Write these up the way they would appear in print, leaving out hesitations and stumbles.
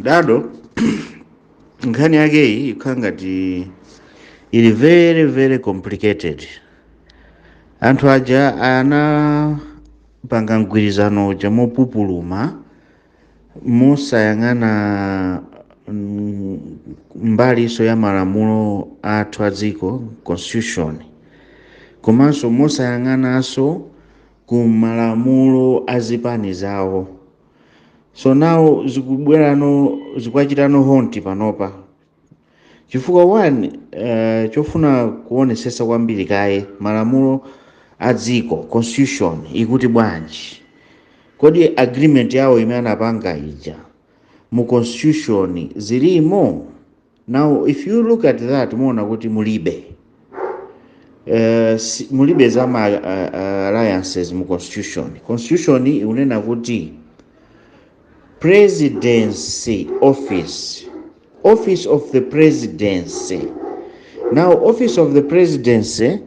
Dado, nkhani yakeyi ikhala ngati ili very very complicated. Anthu aja anapanga mgwirizano uja mopupuluma, mosayang'ana mbaliso ya malamulo athu a dziko, constitution, komanso mosayang'ananso ku malamulo a zipani zawo. So now zikubwerano, zikuachitano haunt panopa, chifukwa one, chofuna kuonesesa kwambiri kaye malamulo a dziko, constitution ikuti bwanji? Kodi agreement yawo imene anapanga ija mu constitution zilimo? Now if you look at that, muona kuti mulibe, mulibe za ma alliances mu constitution. Constitution ikunena kuti presidency office, office of the presidency. Now office of the presidency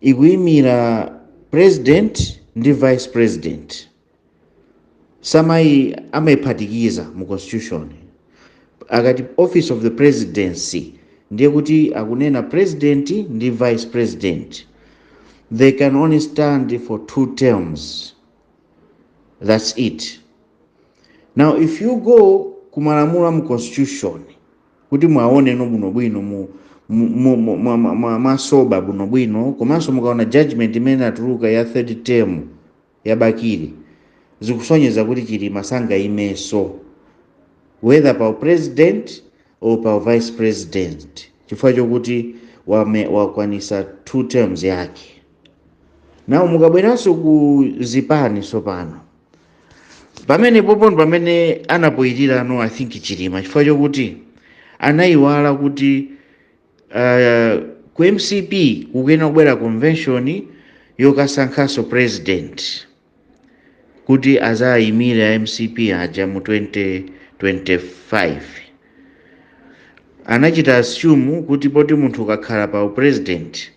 ikuyimira president ndi vice president. Samayi amayiphatikiza mu constitution. Akati office of the presidency, ndiye kuti akunena president ndi vice president. They can only stand for two terms, that's it. Now if you go kumalamulo mu constitution kuti mwaone no bwinobwino, mwasoba bwinobwino, komanso mukaona judgment imene atuluka ya third term ya Bakili, zikusonyeza kuti Chilima sangayimenso, whether pa president or pa vice president, chifukwa chokuti wakwanisa two terms yake. Now mukabweranso ku zipani, sopano pamene popo pamene anapoyitira no, I think Chilima, chifukwa chokuti anayiwala kuti ku MCP kukuyenera kubwera convention yokasankhanso president kuti azayimire MCP aja mu 2025. Anachita assume kuti poti munthu ukakhala pa president,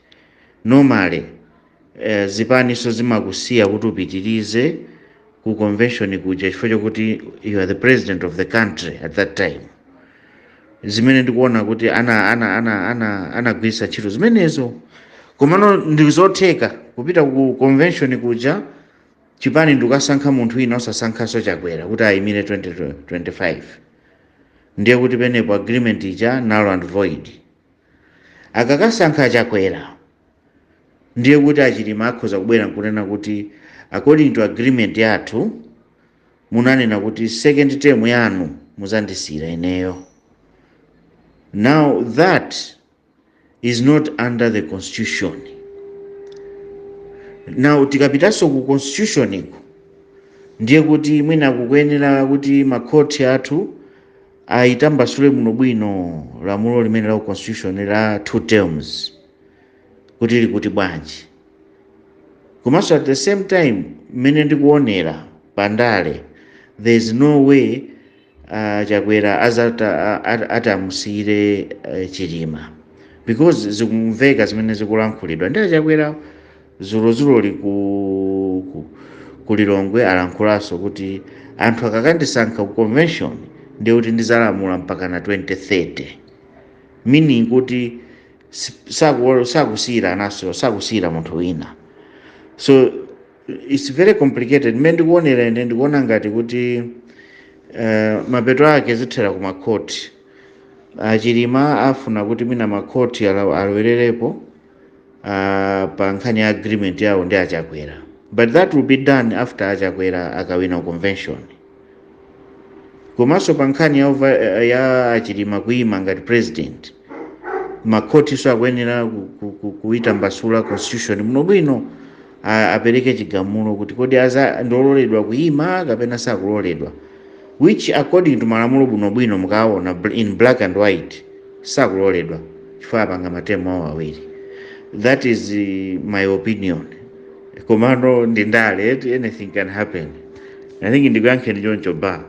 normally zipaniso zimakusiya kuti upitirize ku convention kuja, chifukwa chokuti you are the president of the country at that time. Zimene ndikuona kuti anagwiritsa ntchito zimenezo. Komano ndizotheka kupita ku convention kuja, chipani ndikukasankha munthu wina, osasankhanso Chakwera kuti ayimire 2025. Ndiye kuti penepo agreement ija null and void. Akakasankha Chakwera, ndiye kuti aChilima akhoza kubwera nkunena kuti according to agreement yathu munanena kuti second term yanu muzandisira ineyo. Now that is not under the constitution. Now tikapitanso ku constitution iko, ndiye kuti mwina kukuyenera kuti makhoti athu ayitambasule bwinobwino lamulo limene la constitution la two terms kuti likuti bwanji. Komanso at the same time, mmene ndikuonera pandale, there is no way Chakwera azata atamusiyire Chilima, because zikumveka zimene zikulankhulidwa ndi aChakwera zulozuloli ku Lilongwe. Alankhulanso kuti anthu akakandisankha ku convention, ndiye kuti ndizalamula mpaka na 2030, meaning kuti sakusiyira anaso, sakusiyira munthu wina. So it's very complicated. Mmene ndikuonera ine, ndikuona ngati kuti mapeto ake zithera ku makhoti. AChilima afuna kuti mwina makhoti alowererepo pa nkhani ya agreement yawo ndi aChakwera, but that will be done after aChakwera akawina convention. Komanso pa nkhani ya aChilima kuyima ngati president, makhotiso akuyenera kuitambasula constitution bwinobwino, apereke chigamulo kuti kodi aza ndiololedwa kuyima kapena sakuloledwa, which according to malamulo bwinobwino, mukaona in black and white, sakuloledwa chifukwa apanga ma term awo awiri. That is my opinion. Komano ndi ndale, anything can happen. I think ndikuyankheni choncho ba.